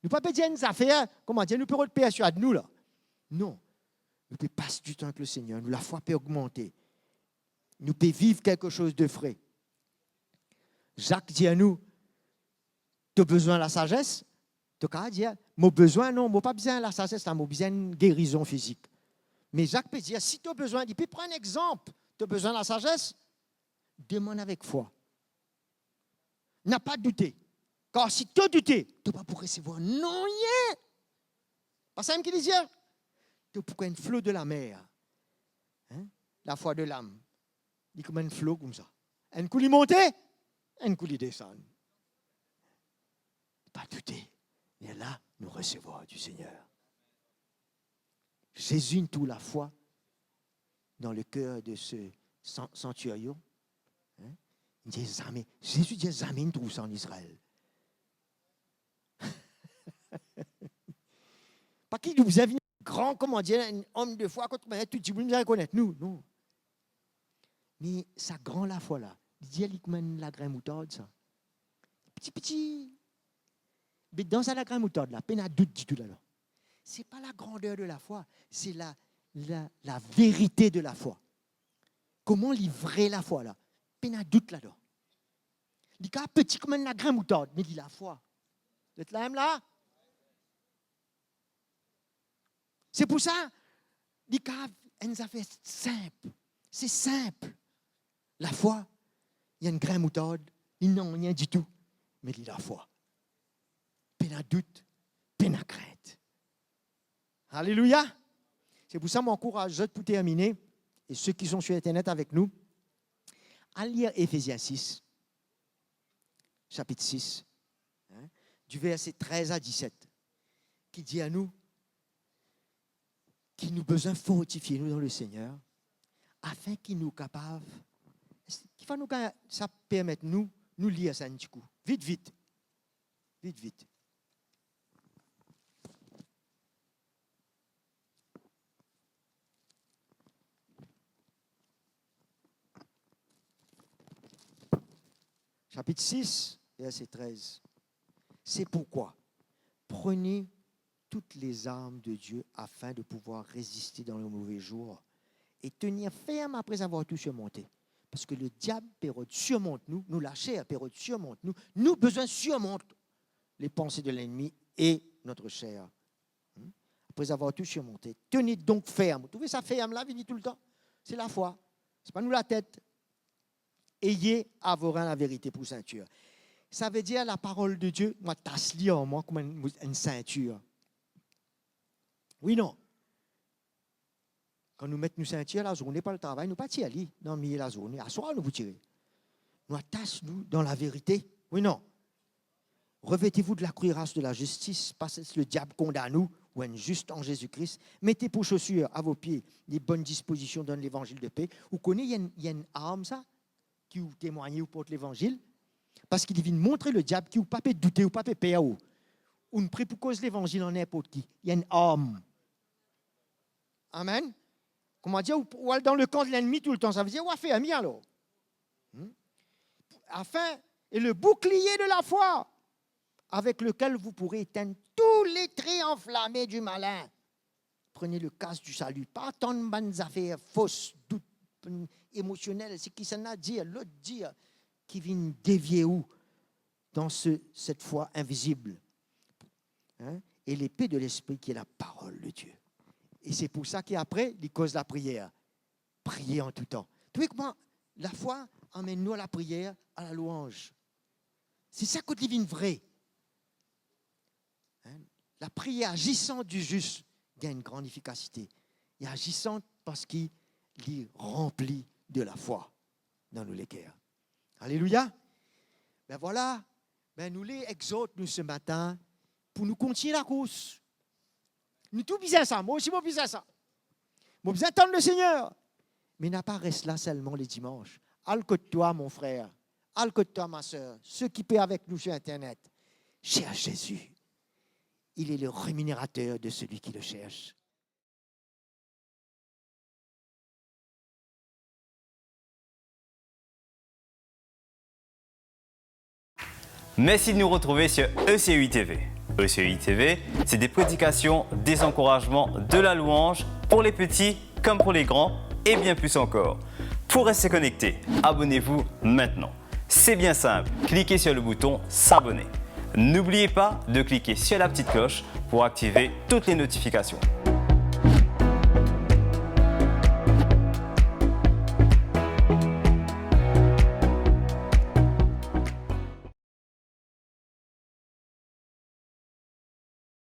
Nou pa pe dir enn zafer, kouma dir, nou pe rod perswad nou la. Non. Nou pe pas ditan avek Lesegner, nou lafwa pe ogmante. Nou pe viv quelque chose de vrai. Zak dir nou, to bizin lasazes? To kav dir, mo bizin, non, mo pa bizin lasazes la, mo bizin gerizon fizik. Me Zak pe dir, si to bizin, li pe pran enn exanp, to bizin lasazes, demann avek fwa. Napa doute, kar si to doute, to pa pou resevwar nanye. Pa samem ki li dir? To pou kouma enn flo de lamer. Hein? Lafwa de lam. Li kouma enn flo koumsa. Enn kou li monte, enn kou li desann. Pa doute, lerla nou resevwar di Segner. Zezi inn trouv lafwa dan leker de se san-, santiryon. Hein? Li dir zame, Zezi dir zame inn trouv sa an Izrael. Pa ki nou bizin vinn gran, kouma dir, enn om de fwa, kot kouma tou dimoun bizin rekonet nou, non. Me sa gran lafwa la, li dir li kouma enn lagrin moutard sa. Piti, piti. Me dan sa lagrin moutard la, pena dout ditou ladan. Se pa la grandeur de la foi, se la, la, la verite de la foi. Kouma li vre lafwa la, pena dout ladan. Li kav piti kouma enn lagrin moutard, me li lafwa. Zot la mem la? Se pou sa, li kav enn zafer sinp. Se sinp. Lafwa, li enn grin moutard, li nanye ditou, me li lafwa. Pena dout, pena krint. Alelouya. Se pou sa mo ankouraz zot pou termine, e seki son sir internet avek nou, al lir Efezien sis, sapit sis, hein, di verse trez a diset, ki dir a nou ki nou bizin fortifie nou dan Lesegner, afin ki nou kapav, ki fa nou gagn, sa permet nou, nou lir sa enn ti kou. Vit, vit. Vit, vit. Sapit sis, verse trez. C'est pourquoi, prenez toutes les armes de Dieu afin de pouvoir résister dans le mauvais jour et tenir ferme après avoir tout surmonté. Parski lediab pe rod sirmont nou, nou laser pe rod sirmont nou, nou bizin sirmont les pensées de l'ennemi et notre chair. Hmm? Après avoir tout surmonté, tenez donc ferme. Ou trouve sa ferm la vini toultan? Se lafwa. Se pa nou latet. Ayez à vos reins la vérité pour ceinture. Savedir laparol de Die, mo atas li ar mwa kouma enn, enn sintir. Wi, non? Kan nou met nou sintir lazourne pou al travay, nou pa tir li dan milie lazourne. Aswar nou pou tire. Nou atas nou dan laverite. Wi, non? Revêtez-vous de la cuirasse de la justice, pa ses lediab kondann ou, ou enn zis an Zezi Kris. Mettez pour chaussures à vos pieds les bonnes dispositions donne l'évangile de paix. Ou kone, ena enn, ena enn arm sa, ki ou temwagne ou port levanzil, parski li vinn montre lediab ki ou pa pe doute, ou pa pe per ou. Ou'nn pre pou koz levanzil ar ninport ki. Ena enn arm. Amen. Kouma dir, ou, ou al dan lekan lennmi toultan, savedir ou afermi alor. Hmm? Afin, et le bouclier de la foi, avec lequel vous pourrez éteindre tous les traits enflammés du malin. Prenez le casque du salut. Pa atann bann zafer fos, dout, bann emosionel, seki sannla dir, lot dir, ki vinn devie ou dan se, cette foi invisible. Hein? Et l'épée de l'esprit qui est la parole de Dieu. E se pou sa ki apre, li koz lapriyer. Priye an tou tan. Trouve kouma lafwa amenn nou a lapriyer, a lalwanz. Se sa kot li vinn vre. Hein? Lapriyer azisan di zis gagn enn gran efikasite. Li azisan parski li ranpli de lafwa dan nou leker. Alelouya. Be vwala, be nou le egzort nou se matin pou nou kontign lakours. Nou tou bizin sa, mwa osi mo bizin sa. Mo bizin tann Lesegner. Me napa res la selman le dimans. Al kot twa, mon frer. Al kot twa, ma ser. Seki pe avek nou sir internet. Cherche Jésus. Il est le rémunérateur de celui qui le cherche. Merci de nous retrouver sur E C U I T V. E C U I T V, c'est des prédications, des encouragements, de la louange pour les petits comme pour les grands et bien plus encore. Pour rester connecté, abonnez-vous maintenant. C'est bien simple, cliquez sur le bouton s'abonner. N'oubliez pas de cliquer sur la petite cloche pour activer toutes les notifications.